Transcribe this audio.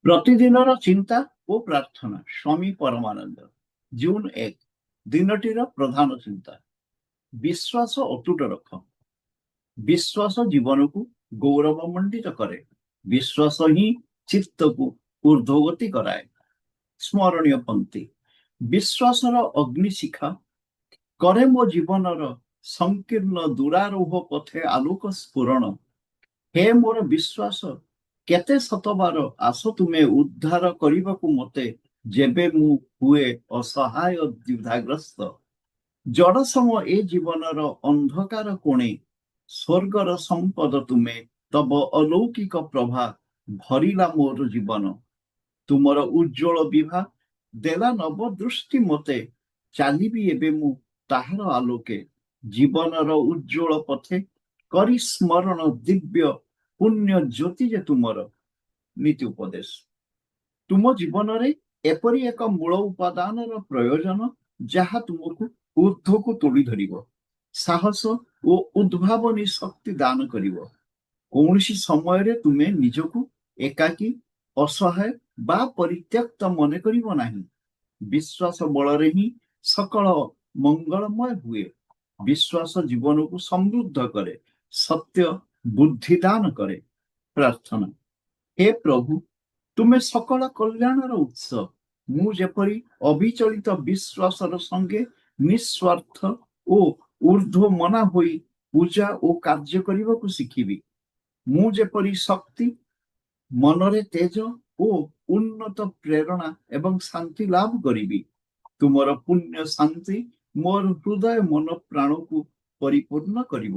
ପ୍ରତିଦିନର ଚିନ୍ତା ଓ ପ୍ରାର୍ଥନା, ସ୍ୱାମୀ ପରମାନନ୍ଦ। ଜୁନ 1, ଦିନଟିର ପ୍ରଧାନ ଚିନ୍ତା: ବିଶ୍ୱାସ ଅତୁଟ ରଖ। ବିଶ୍ୱାସ ଜୀବନକୁ ଗୌରବମଣ୍ଡିତ କରେ। ବିଶ୍ୱାସ ହିଁ ଚିତ୍ତକୁ ଊର୍ଦ୍ଧ୍ୱଗତି କରାଏ। ସ୍ମରଣୀୟ ପଂକ୍ତି: ବିଶ୍ୱାସର ଅଗ୍ନିଶିଖା କରେ ମୋ ଜୀବନର ସଂକୀର୍ଣ୍ଣ ଦୂରାରୋହ ପଥେ ଆଲୋକ ସ୍ଫୁରଣ। ହେ ମୋର ବିଶ୍ୱାସ, କେତେ ଶତବାର ଆସ ତୁମେ ଉଦ୍ଧାର କରିବାକୁ ମତେ, ଯେବେ ମୁଁ ହୁଏ ଅସହାୟ, ଦ୍ୱିଧାଗ୍ରସ୍ତ। ଜଡ଼ସମ ଏ ଜୀବନର ଅନ୍ଧକାର କୋଣେ ସ୍ୱର୍ଗର ସମ୍ପଦ ତୁମେ, ତବ ଅଲୌକିକ ପ୍ରଭା ଭରିଲା ମୋର ଜୀବନ। ତୁମର ଉଜ୍ଜ୍ୱଳ ବିଭା ଦେଲା ନବ ଦୃଷ୍ଟି ମତେ, ଚାଲିବି ଏବେ ମୁଁ ତାହାର ଆଲୋକେ ଜୀବନର ଉଜ୍ଜ୍ୱଳ ପଥେ, କରି ସ୍ମରଣ ଦିବ୍ୟ ପୁଣ୍ୟ ଜ୍ୟୋତି ଯେ ତୁମର। ନୀତି ଉପଦେଶ: ତୁମ ଜୀବନରେ ଏପରି ଏକ ମୂଳ ଉପାଦାନର ପ୍ରୟୋଜନ, ଯାହା ତୁମକୁ ଊର୍ଦ୍ଧ୍ୱକୁ ତୋଳି ଧରିବ, ସାହସ ଓ ଉଦ୍ଭାବନୀ ଶକ୍ତି ଦାନ କରିବ। କୌଣସି ସମୟରେ ତୁମେ ନିଜକୁ ଏକାକୀ, ଅସହାୟ ବା ପରିତ୍ୟକ୍ତ ମନେ କରିବ ନାହିଁ। ବିଶ୍ୱାସ ବଳରେ ହିଁ ସକଳ ମଙ୍ଗଳମୟ ହୁଏ। ବିଶ୍ୱାସ ଜୀବନକୁ ସମୃଦ୍ଧ କରେ। ସତ୍ୟ ବୁଦ୍ଧି ଦାନ କରେ। ପ୍ରାର୍ଥନା: ହେ ପ୍ରଭୁ, ତୁମେ ସକଳ କଲ୍ୟାଣର ଉତ୍ସ। ମୁଁ ଯେପରି ଅବିଚଳିତ ବିଶ୍ୱାସର ସଙ୍ଗେ ନିସ୍ୱାର୍ଥ ଓ ଊର୍ଦ୍ଧ୍ୱ ମନା ହୋଇ ପୂଜା ଓ କାର୍ଯ୍ୟ କରିବାକୁ ଶିଖିବି। ମୁଁ ଯେପରି ଶକ୍ତି, ମନରେ ତେଜ ଓ ଉନ୍ନତ ପ୍ରେରଣା ଏବଂ ଶାନ୍ତି ଲାଭ କରିବି। ତୁମର ପୁଣ୍ୟ ଶାନ୍ତି ମୋର ହୃଦୟ, ମନ, ପ୍ରାଣକୁ ପରିପୂର୍ଣ୍ଣ କରିବ।